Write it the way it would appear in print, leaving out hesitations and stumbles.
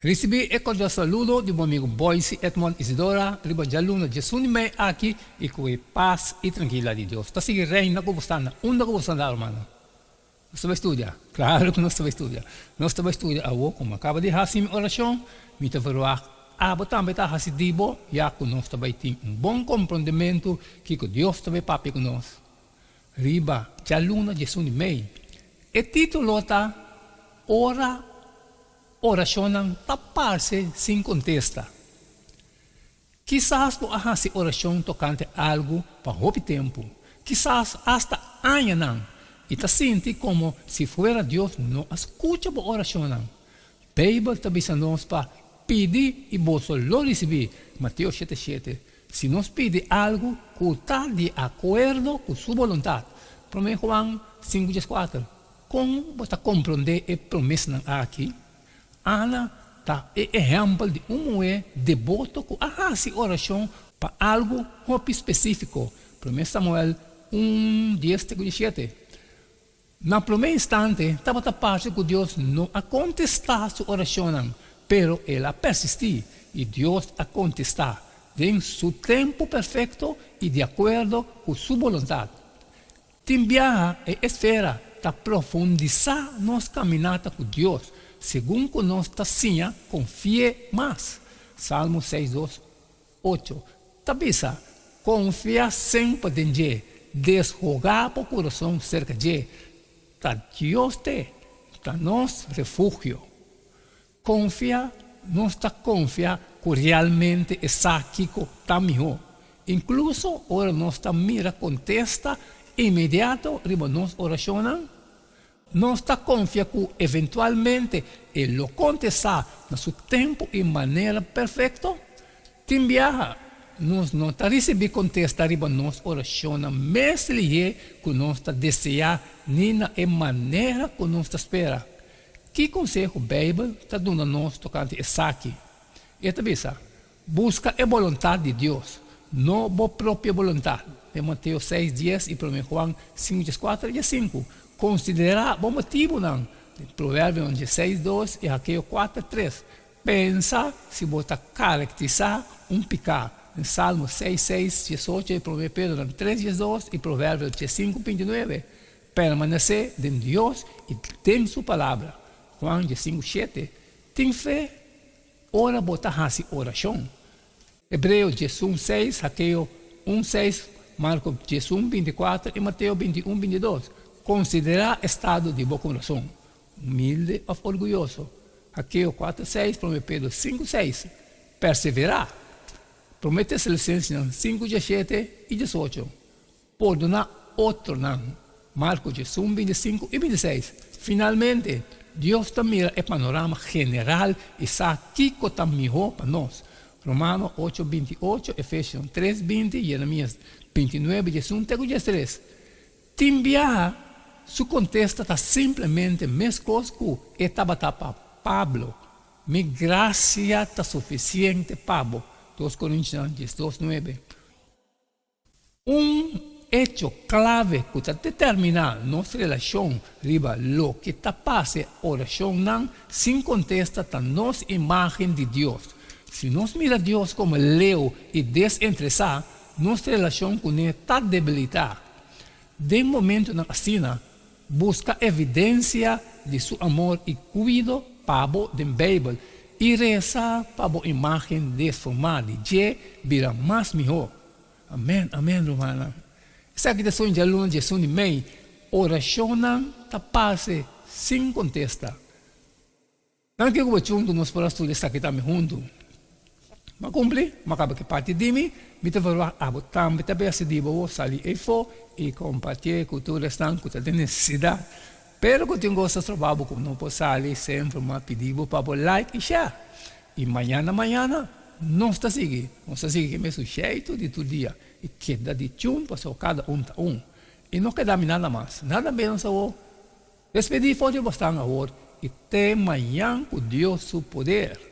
Risibí e kordial saludo di bo amigu Boyce Edmond Isidora riba djaluna diesun di mei aki i ku e pas i trankilidat di Dios ta sigui reina ku bo sta na unda ku bo sta rumannan. Nos ta bai studia? Klaru ku nos ta bai studia. Nos ta bai studia awo ku mi a kaba di hasi mi orashon, mi ta verwagt abo tambe ta hasi di bo ya ku nos ta bai tin un bon komprondementu kiko Dios ta bai papia ku nos riba djaluna diesun di mei. E título ta Ora Orashonnan ta parse sin kontesta. Kisas bo a hasi orashon tokante algu pa hopi tempu, kisas asta añanan, i ta sinti komo si fuera Dios no a skucha bo orashonnan. Beibel ta bisa nos pa pidi i boso lo risibí, Mateo shete shete. Si nos pidi algu ku ta di akuerdo ku su boluntat, Promé Juan sinku dieskuater. Kon bo ta komprondé e promesanan aki? Ana ta e ehèmpel di un muhé deboto ku a hasi orashon pa algu hopi spesífiko, Promé Samuel un, dies te ku diesshete. Na promé instante tabata parse ku Dios no a kontestá su orashonnan, pero el a persistí i Dios a kontestá den su tempu perfekto i di akuerdo ku su boluntat. Tin biaha e esfera ta profundisá nos kaminata ku Dios segun ku nos ta siña konfi'é mas. Salmo seis dos, ocho ta bisa, Konfia semper den dje, deshogá bo kurason serka dje. Ta Dios t'e ta nos refugio. Konfia, Nos ta konfia ku realmente e sa kiko ta mihó, inkluso ora nos ta mira kontesta inmediato riba nos orashonnan. Nos ta konfia ku eventualmente e lo kontestá na su tempu i manera perfekto. Tin biaha, nos no ta risibí kontesta riba nos orashonnan mes lihé ku nos ta deseá ni na e manera ku nos ta spera. Ki konseho Beibel ta duna nos tokante esaki? E ta bisa, Buska e boluntat di Dios, no bo propio boluntat. Den Mateo seis dies i Promé Juan sinku dieskuater i diesinku, konsiderá bo motibunan. Den Proverbionan diesseis dos i Hakeo kuater tres, pensa si bo ta karakterisá un piká. Den Salmo seis seis, diesocho i Promé Pedronan tres diesdos i Proverbio diesinku bintinuebe, Permanesé den Dios i den Su Palabra, Juan diesinku shete, Tin fe ora bo ta hasi orashon. Hebreo diesun seis, Hakeo un seis, Marko diesun bintikuater i Mateo bintiun bintidos, Konsiderá estado di bo kurason, humilde òf orguyoso, Hakeo kuater seis, Promé Pedro sinku seis, Perseverá, Promé Tesalonisensenan sinku diashete i diesocho, Pordoná otronan. Marko diesun, bintisinku i bintiseis. Finalmente, Dios ta mira e panorama general i sa kiko ta mihó pa nos. Romano ocho, bintiocho, Efesionan tres, binti, Jeremias bintinuebe, diesun te ku diestres. Tin biaha, su kontesta ta simplemente meskos ku e tabata pa Pablo, Mi grasia ta sufisiente pa bo. Dos Korintionan diesdos, nuebe. Un echo klave ku ta determiná nos relashon riba loke ta pasa e orashonnan sin kontesta ta nos imágen di Dios. Si nos mira Dios komo leu i desinteresá, nos relashon kuné ta debilitá. Den momentunan asina, buska evidensia di su amor i kuido pa bo den Beibel i resa pa bo imágen desformá di dje bira mas mihó. Amen amen rumannan. Esaki ta son djaluna djesun di mei. Orashonnan ta pase sin kontesta. Nan ke ku bo chuntu nos por a studia esaki tambe huntu. M'a kumpli, m'a kaba ku e parti di mi, mi ta verwagt abo tambe ta besi di bo sali eifo i kompartié ku tur esnan ku ta den nesesidat. Pero ku tin gosa stroba bo ku no por sali semper m'a pidi bo pa bo like i share. I mañana mañana nos ta sigui, nos ta sigui ku e mesun sheitu di tur dia i keda di chun pasobra kada un ta un. I no keda mi nada mas, nada menos awor. Despedí for di bosnan awor i te mañan ku Dios su poder.